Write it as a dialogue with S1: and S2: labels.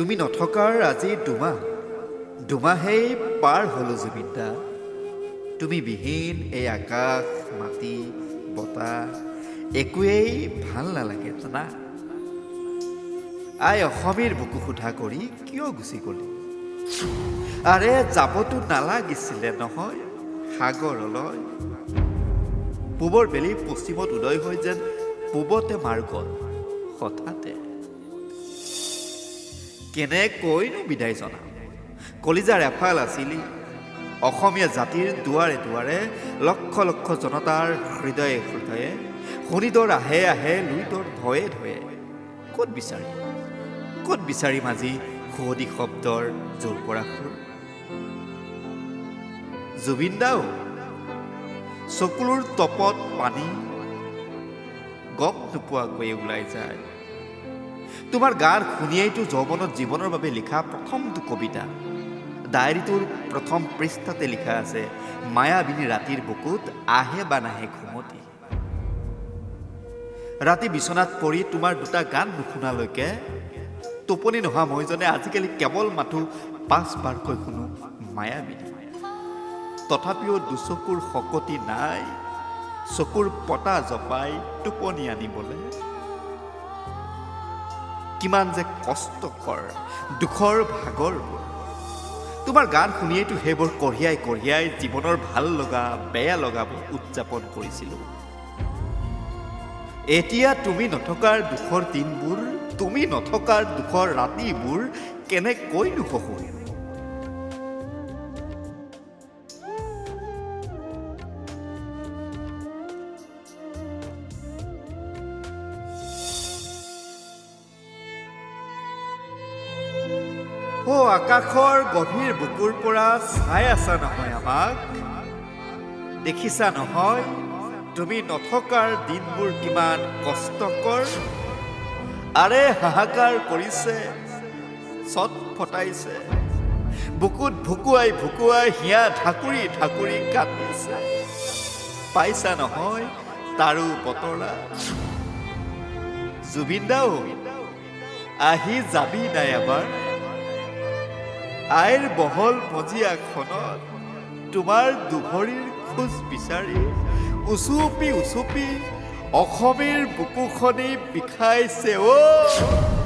S1: তুমি নথকাৰ আজি দুমাহ, দুমাহেই পাৰ হ'লো জুবিন দা। তুমি বিহীন এই আকাশ, মাটি, বতাহ একোৱেই ভাল নালাগে জানা। আই অসমীৰ বুকু সোধা কৰি কিয় গুচি গ'লি? আৰে যাবতো নালাগিছিলে নহয় সাগৰলৈ। পূবৰ বেলি পশ্চিমত উদয় হৈ যেন পূবতে মাৰ গ'ল হঠাতে। কেনেকৈনো বিদায় জনাম? কলিজাৰ এফাল আছিলি, অসমীয়া জাতিৰ দুৱাৰে দুৱাৰে, লক্ষ লক্ষ জনতাৰ হৃদয়ে হৃদয়ে, শোণিতৰ আহে আহে, লুইতৰ ধয়ে ধয়ে। ক'ত বিচাৰিম, ক'ত বিচাৰিম আজি সুৱদী শব্দৰ জোৰ পৰা সুৰ? জুবিন দাও, চকুলোৰ তপত পানী গম নোপোৱাকৈয়ে ওলাই যায়। তোমাৰ গান শুনিয়েইতো যৌৱনত জীৱনৰ বাবে লিখা প্ৰথমটো কবিতা, ডায়েৰীটোৰ প্ৰথম পৃষ্ঠাতে লিখা আছে, মায়াবিনী ৰাতিৰ বুকুত আহে বা নাহে ঘুমতি। ৰাতি বিচনাত পৰি তোমাৰ দুটা গান নুশুনালৈকে টোপনি নহা মইজনে আজিকালি কেৱল মাথো পাঁচবাৰকৈ শুনো মায়াবিনী। তথাপিও দুচকুৰ শকতি নাই চকুৰ পতা জপাই টোপনি আনিবলৈ। কিমান যে কষ্টকৰ দুখৰ ভাগৰবোৰ! তোমাৰ গান শুনিয়েইতো সেইবোৰ কঢ়িয়াই কঢ়িয়াই জীৱনৰ ভাল লগা বেয়া লগাবোৰ উদযাপন কৰিছিলোঁ। এতিয়া তুমি নথকাৰ দুখৰ দিনবোৰ, তুমি নথকাৰ দুখৰ ৰাতিবোৰ কেনেকৈনো সহো? অ' আকাশৰ গভীৰ বুকুৰ পৰা চাই আছা নহয় আমাক? দেখিছা নহয় তুমি নথকাৰ দিনবোৰ কিমান কষ্টকৰ? আৰে হাহাকাৰ কৰিছে, চট ফটাইছে, বুকুত ভুকুৱাই ভুকুৱাই হিয়া ঢাকুৰি ঢাকুৰি কান্দিছে। পাইছা নহয় তাৰো বতৰা? জুবিন দাও, আহি যাবি নাই এবাৰ? আইৰ বহল মজিয়াখনত তোমাৰ দুভৰিৰ খোজ বিচাৰি উচুপি উচুপি অসমীৰ বুকুখনি বিষাইছে অ'।